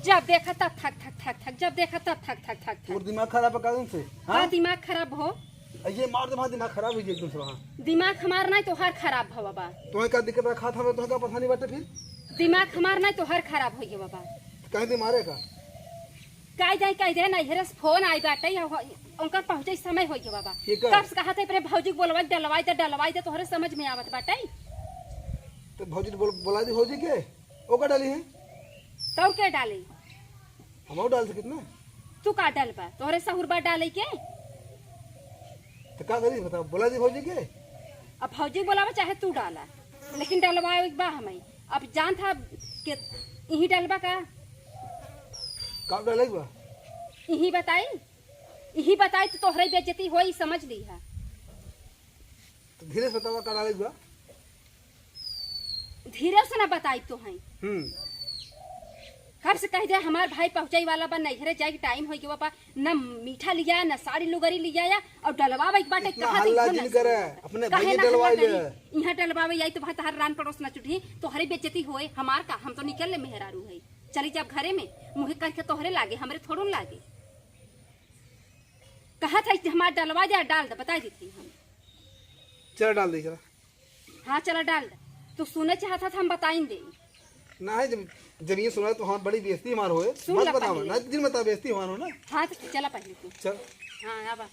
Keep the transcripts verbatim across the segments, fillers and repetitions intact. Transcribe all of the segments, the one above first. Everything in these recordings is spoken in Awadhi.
जब देखा तब थक, थक, थक, थक, जब देखा तब थक, थक, थक, थक। तोर दिमाग खराब है का एकदम से? हाँ? का दिमाग खराब हो? ये मार दे, हमार दिमाग खराब होइ गया एकदम से वहाँ। दिमाग हमार नाहीं, तोहार खराब भवा बा। तोहे का दिक्कत बा? खात हमें तोहे का परेशानी बाटे फिर? दिमाग हमार नाहीं, तोहार खराब होइ गया बा। कहीं दिमाग है का? कहि दे, कहि दे, नैहरे से फोन आई बाटे, या हो-, उनकर पहुँचे समय होइ गया बा। के का? कब से कहत है, अपने भौजी के बोलवाई, डलवाई दे, डलवाई दे, तोहरे समझ में आवत बाटे। तो भौजी बोल-, बोला दी भौजी के, ओका डाली है। तो के डाली? हम और डाल सकित ना। तू का डलबा? तोहरे सहूर बा डाले के? तो का करी बताओ, बोला दी भौजी के। अब भौजी बोलावा चाहे तू डाला, लेकिन डलवावे के बा हमें। अब जान था कि इही डलबा का? का डाले के बा? इही बताई, इही बताई तो तोहरे बेइज्जती होई, समझ ली है। तो धीरे से बतावा का डाले के बा? धीरे से ना बताई तो हैं। हम्म। कब से कह दे हमार भाई पहुँचाई वाला बा, नैहरे जाए के टाइम होइ गया बा, ना मीठा लिया, ना साड़ी लुगरी लिया या, और डलवावे के बाटे, इतना कहाँ हल्ला दिन जिन करे, अपने काहे भैया ना हल्ला डलवाए ले। करी? यहाँ डलवावे आई तो भाई तोहर रान पड़ोस ना चुटी, तोहरे बेइज्जती होए, हमार का, हम तो निकल ले मेहरारू है, चली जाब घरे में, मुँहे करके तोहरे लागे, हमरे थोड़ो लागे। कहत है कि हमार डलवा दे, डाल दे, बता देती हम। चल डाल दे, चला। हाँ, चला डाल दे। तू सुने चाहत था, हम बताइन दे। ना है, जब, जब ये सुना तो हाँ, बड़ी बेइज्जती हमार होए। सुन मत ला बतावा, पहले। ना दिन बता बेइज्जती हमार हो ना। हाँ, तो चला पहले तू। चल। हाँ, आवा।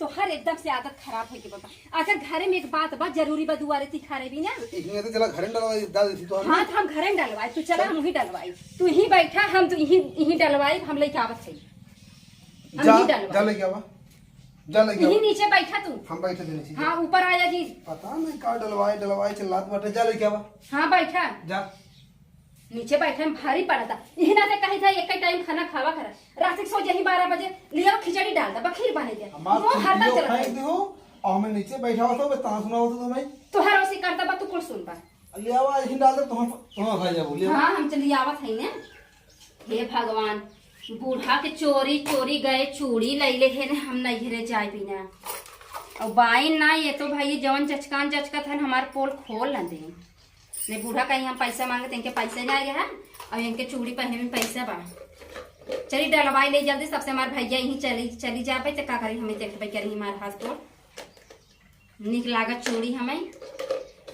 तोहर एकदम से आदत खराब होइ गई बाबा। अगर घरे में एक बात बा, जरूरी बा, दुआरे तिखारे भी ना। इही तो चला घरे में डलवाई, डाल देती तो हम। हाँ, तो हम घरे में डलवाई, तू चला, चल। हम वहीं डलवाई। तू यहीं बैठा, हम तो यहीं, यहीं डलवाई, हम लेके आवत है। हम जा, यहीं डलवाई। जा लेके आवा। जा लेके यहीं आवा। नीचे बैठा तू। हम बैठे थे नीचे। हाँ, ऊपर आया जी। पता नहीं का डलवाई, डलवाई चिल्लात बाटे, जा लेके आवा। हाँ, बैठा। जा। नीचे बैठे में भारी पड़ता। इही नाते कही था, एक टाइम खाना खावा करा। रात के सो जही बारह बजे, लियो खिचड़ी डाल दे, बखीर बने दे। हमार वो हर बार चुटियो चला फेंक दे। दिहो, और हमें नीचे बैठा होता, बस ताना सुना होता तुम्हें। तोहर ओसी करता बा, तू कुल सुन बा। ले आवा, यहीं डाल दे, तुम, तुम खा जाओ, ले आवा। हाँ, हम चली आवत है ने। हे भगवान, बूढ़ा के चोरी चोरी गए चूड़ी लैले है ने, हम नैहरे जाए बिना। और बाइन ना, ये तो भाई जवन जचकान जचकत है, हमार पोल खोल न दे। ने बूढ़ा कहीं हम पैसा मांगे, तेंके पैसे ना आए हैं, और इनके चूड़ी पहने में पैसा बा। चली डलवाई ले जल्दी, सबसे हमार भैया यहीं चली, चली जाबे, तो का करी, हमें देखबे करी हमार हाथ तो। नीक लागत चूड़ी हमें,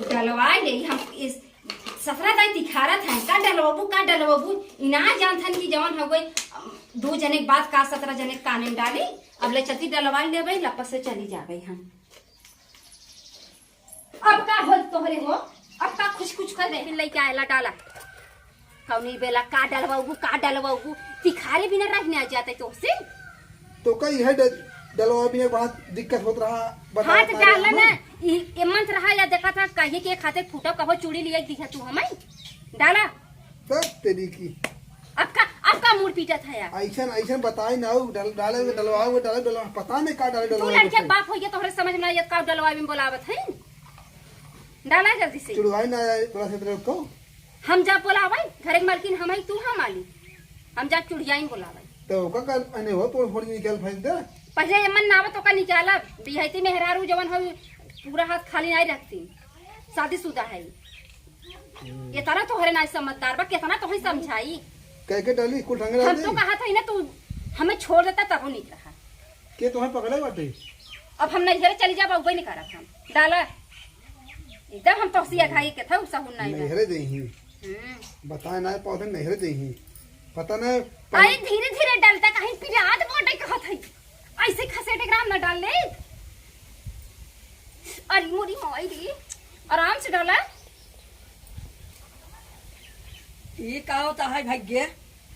डलवाई ले हम। इस ससुरा दाई तिखारत हैं, का डलवाबू, का डलवाबू, इना जानत हन कि जवन हो गई, दो जने के बात का सत्रह जने के काने में डाली। अब ले चलती डलवाई लेबे, लपस से चली जाबे हम। अब का होल तोहरे हो? अब का खुच खुच कर दे? फिर लइके आएला डाला। कौनी बेला का डलवाऊबू, का डलवाऊबू? तिखारे बिना रह ना जाते तोहसे। तो का इहे ड-, डलवा भी एक बात दिक्कत होत रहा, बता हाथ पाए डाला हम। ना। ई, ए मंत रहा या देखा था, कहिए के खातिर फूटा कहो चूड़ी लिए दिखा तू हमें। डाला। तब तेरी की। अब का, अब का मूड़ पीटत है यार? ऐसन, ऐसन बताई ना, उ डल-, डाले में डलवाओ, डाले, डलवा, पता नहीं का डाले, तू डलवाओ लड़के के। बाप होइके तोहरे समझ में ना आइए, का डलवावे में बोलावत है? डाला जल्दी से। चुड़वाई ना आए, बड़ा से तेरे को। हम जा बोलावे, घरे के मालकिन हम है, तू हम आली। हम जा चुड़ियाइन बोलावे। तो ओका कल पहने हो, तोड़ फोड़ के निकाल फेंक दे। पहले ये मन ना आवत, ओका निकाला। बिहाइती मेहरारू जवन हो, पूरा हाथ खाली नहीं रखती, शादीशुदा है। हम्म। ये तरह तोहरे ना समझदार बा, कितना तोहे समझाई। कह के डाली, कुल ढंग हम डाल तो दे। कहा था ही ना, तू हमें छोड़ देता तब नीक रहा। के तोहे पकड़े बाटे? अब हम नैहरे चली जाब, अउबे नहीं करब हम। डाला। एकदम हम तोहसी अघाई के था, उ सहूर नहीं बा। नैहरे देही। हम्म। बताए ना, पौधे नैहरे देही। पता ना, अरे धीरे धीरे डालता, कहीं पिरात बाटे कहत है। ऐसे खसेटे ग्राम ना डाल ले। अरे मोरी माई रे, आराम से डाला। ये का होता है भाग्य?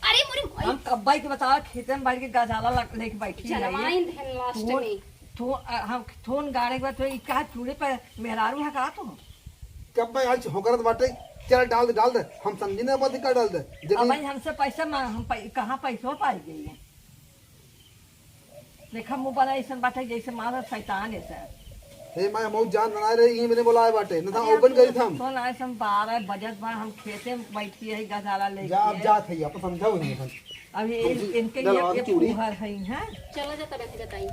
अरे मोरी माई। हम कब्बई के बताओ, खेते में बैठ के गजाला लग-, लेके बैठी है ये। जलवाइन धन लास्ट थोन, में। थो-, अ, हम थोन गाड़े के बाद तो ये का चूल्हे पर मेहरारू है का तू? कब्बई आज होकरत बाटे, चल डाल दे, डाल दे। हम समझी ना बात का डाल दे। जब अब ये भाई हमसे पैसा मांग, हम पै-, कहाँ पैसों पाई गई है? देखा, मुँह वाला ऐसन बाटे जैसे मारा शैतान है सर। हे माय, हम जान बनाए रहे, ये मैंने बोलाए बाटे, न था अरे ओपन करी था हम। सुन, आज हम बारह बजत बा, हम खेते में बैठी है, गजाला लेके। जा, अब जात है, अपन समझाओ नहीं अपन। अब ये तुमसे इनके डलवा ये के चूड़ी। फूहर है, हैं? चला जाता, बैठ जाता ही।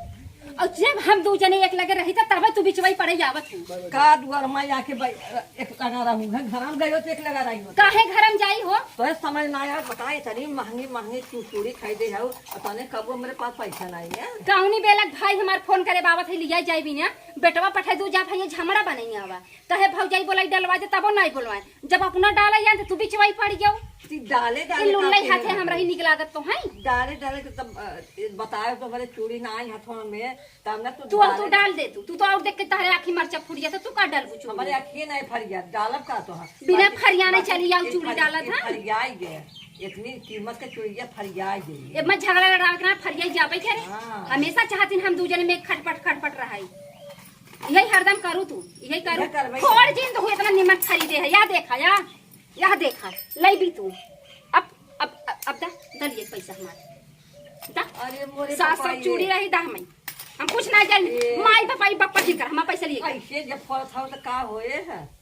और जब हम दू जने एक लगे रही था, तब तू बिचवाई पड़े आवत हूँ। का दुआर में आके बै-, एक लगा रहू है, घर में गयो तो एक लगा रही हो। काहे घर में जाई हो? तो समझ ना आया, बताए तनी महंगी महंगी तू चूड़ी खरीदे हो, और तने कबो मेरे पास पैसा नहीं है। कौनी बेलक भाई हमार फोन करे बाबत है, लिया जाई भी ना, बेटवा पठाई दू जा भैया झमड़ा बने आवा। कहे भौजाई बोलाई डलवा दे, तबो नहीं बोलवाए। जब अपना डाला जाए तो तू बिचवाई पड़ जाओ। ती डाले, डाले ये लुल्लई का हाथे के हमरा ही निक लागत तो है। डाले, डाले के तब, अ, ये बताए तो हमारे चूड़ी ना आई हाथों में, तब ना तू तू और तू डाले। डाल दे तू, तू तो और देख के तहरे आँखी मरचा फूट जाता, तू का डाल बुचू? हमारे आँखिए नहीं फरिया, डालब का तो है। बिना बाकी, फरियाने बाकी चली आओ ये चूड़ी फरि-, डालत ये है। फरियाई गए, इतनी कीमत के चूड़िया फरियाई गई। ये मत झगड़ा लड़ावे के ना, फरियाई जाबे करे। हाँ। हमेशा चाहतीन हम दू जने में खटपट, खटपट रहाई। यही हरदम करू तू, यही करू। यही करबे छोड़ करू। जिन तो इतना निमन खरीदे है, या देखा, या, या देखा, लई भी तू। अब, अब, अब, अब दा, दा लिए पैसा हमारे। दा। अरे मोरे सास पप्पा सब ये। चूड़ी रही दा हमें। हम कुछ ना जानी। ए। माई बाप आई, बापा जी कर, हमारा पैसा लिए कर। ऐसे जब फल खाओ तो का होए है?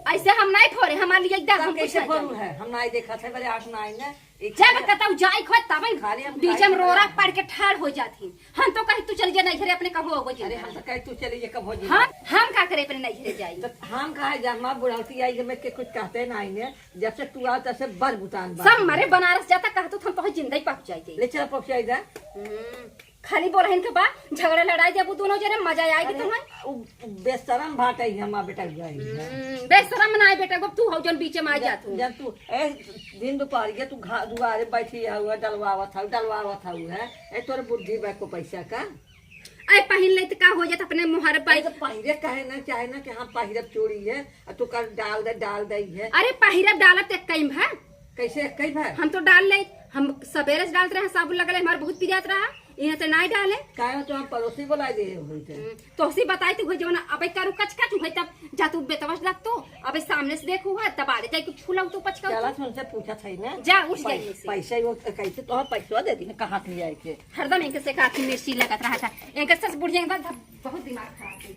ऐसे हम नहीं फोरे, हमारे लिए एकदम तब हम कुछ कैसे नहीं फोरू जानी। है? हम नहीं देखा थे, बड़े आँख ना आई ना। एक जब खाली कतौ जाई खोज तब खाली हम बीच खाली में रोरा खाली पड़ के ठाड़ हो जाती। हम तो कहीं तू चली जा नहीं घरे अपने कबो हो अरे हम तो कहीं तू चली जा कब हो जी। हम, हम का करे अपने नहीं घरे जाई। तो हम कहा जा, माँ बुढ़ौती आई जब मैं के कुछ कहते नहीं ने, जब से तू आओ तब से बर बुतान बात सब है। मरे बनारस जाता कहतू तो हम तो जिंदा ही पहुँच जाई। ले चला पहुँचाई जा। हम्म। खाली बोलहिन के बा, झगड़ा लड़ाई देबू दोनों जने, मजा आएगी अरे, तुम्हें। उ, उ बेशरम भाटई हमार बेटा गई है। हम्म, बेशरम ना है बेटा, तू हो जौन बीचे में आ जा, जात हो। जब तू, ए, दिन दोपहर के तू घा-, दुआरे बैठी है, हुआ डलवावत है, डलवावत है, है। ए, तोरे बुद्धि बा को पैसा का? ए, पहिन ले त का हो जात अपने मुहर पे? अरे, तो पहिरे कहे ना, चाहे ना कि हम पहिरब चूड़ी है, आ तू कर डाल दे, डाल दे है। अरे, पहिरब डालब त कई भा? कैसे कई भा? हम तो डाल ले, हम सबेरे से डालत रहे, साबुन लगले, हमार बहुत पिरात रहा। इहाँ त नाय डाले। काहे तो हम पड़ोसी बोला दे होई थे। हम्म, तोहसी बताई तू जवन अबे करू कच कच हुई तब जा तू बेतवस लग तू, अबे सामने से देखू है तब आले जाई कुछ फूला तू पचका चला तू। तुमसे पूछा था ना। जा उठ पै-, जाइए से। पैसा वो कैसे तो पैसा दे दी कहाँ से आए के। हरदम इनके से काफी मिर्ची लगत रहा था। इनके सस बुढ़िया के बाद बहुत दिमाग खराब है।